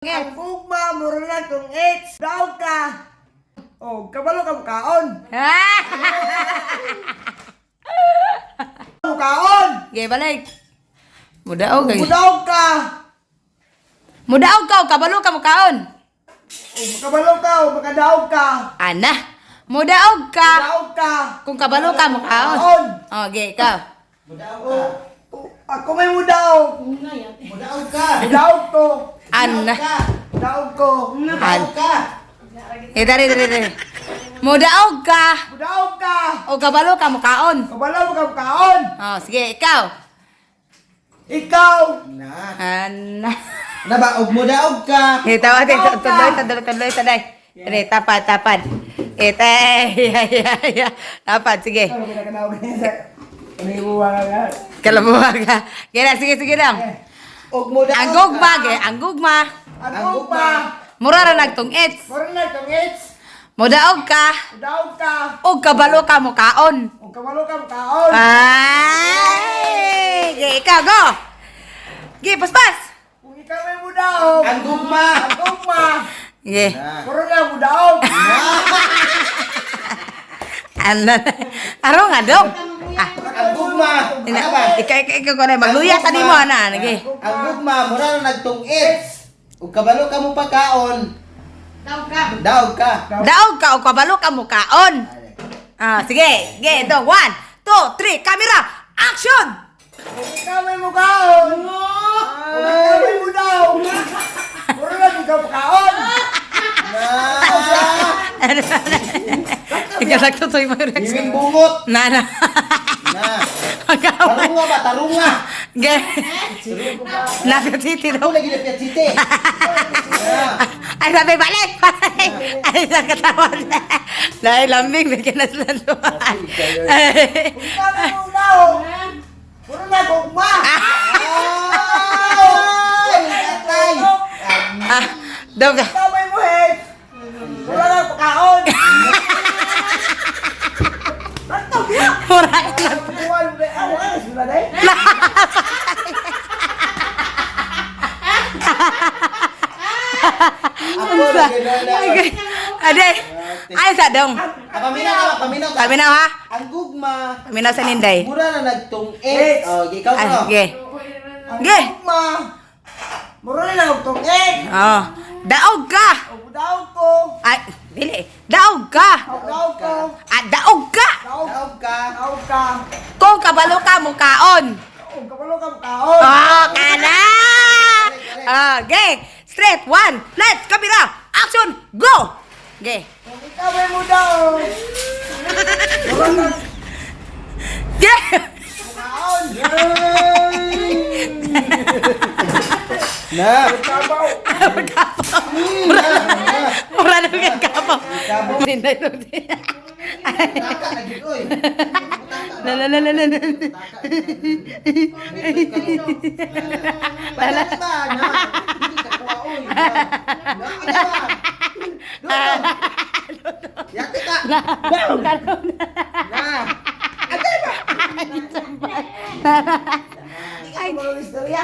Ang Ngit. gugma, mura na kung AIDS. Daog ka. Oh, kabalo ka mukaon. Ah! Mukaon. Okay, balik. Mudaog kay. Mudaog ka. Mudaog ka, o kabalo ka mukaon. Oh, makabalo ka, o makadaog ka. Ana. Mudaog ka. Mudaog ka. Kung kabalo ka mukaon. Kaon. Okay, ikaw. Mudaog ka. Oh, oh, ako may mudaog. Mudaog ka. Mudaog ko. Ana. Ka. Mudaog ko. Mudaog ka. Eh, dali, dali, dali. Mudaog ka. Mudaog ka. O kabalo ka mukaon. Kabalo ka mukaon. Oh, sige, ikaw. Ikaw. Na. Ana. Na ba og mudaog ka. Eh, tawa, te, tuloy, tuloy, tuloy, tuloy. Dali, tapad, tapad. Eh, te, ya, ya, ya. Tapad, sige. Ano pinakanaog niya sa... Ano yung buwa ka? Kalabuha ka. Kaya sige, sige lang. Og mudaog Ang gugma, ge, ang gugma. Ang Ang gugma. Mura ra nagtong-its. Mura na kung AIDS. Mudaog ka. Mudaog ka. O kabalo ka mukaon. O kabalo ka mukaon. Ay! Ge, ikaw, go! Ge, paspas! Kung ikaw may mudaog. Ang gugma. Ang gugma. Ge. Na. Mura na mudaog. Ano? Aro nga, dong. Ah, Ang gugma. ina, Ano ba? ikaw, ikaw, ikaw, ikaw, magluya sa nimo, ana. Ge. Ang gugma mura na nagtungit. Ug kabalo ka mo pagkaon. Daog ka. Daog ka. Daog ka o kabalo ka mukaon. Ah, sige. Ge, ito. One, two, three, camera, action! Kung ikaw may mukaon. Kung ikaw may mudaog. Mura na ikaw mukaon. Na. Ikaw nagtutoy mo yung reaction. Hiwing bungot. Na, na. Na. Tarunga ba? Tarunga. Ge. Nasa titi Ako daw. lagi na City. Na. Ay, sabi, balik! Balik! Ay, nakatawa na. Dahil lambing, bigyan na sila duha. Kung ikaw may mudaog. Mura na gugma. Ay! Tatay! Ah, dog. Ikaw may muhit. Mura na mukaon. Mura ka na. Buwan ba? Ah, wala sila day. Ako lagi na na. Ade. Ay, sa dong. Ah, paminaw ka, paminaw ka. Paminaw, ha? Ang gugma, Paminaw sa Ninday. mura na nagtungit. Oh, ikaw Ay, no. ge. Ang Ge. gugma. Mura na tungit. Oh. Daog ka. O mudaog ko. Ay, dili. Daog ka. Daog ko. Ah, daog ka. Daog. Daog ka. Daog ka. Kung kabalo ka, mukaon. O kabalo ka mukaon. Oh, kana! Okay. Straight, one, let's, camera, action, go! Okay. Kung ikaw may mudaog. Mura na Ge! mukaon. Na. Kabaw. Mura na kay kapo. Ninday to. Taka na gid oy. La la la la la. la. Wala ba na? Hindi ka kuha oy. Na. Na ano ba? Doon. Yate ka. Na. Ate ba? Ay, istorya.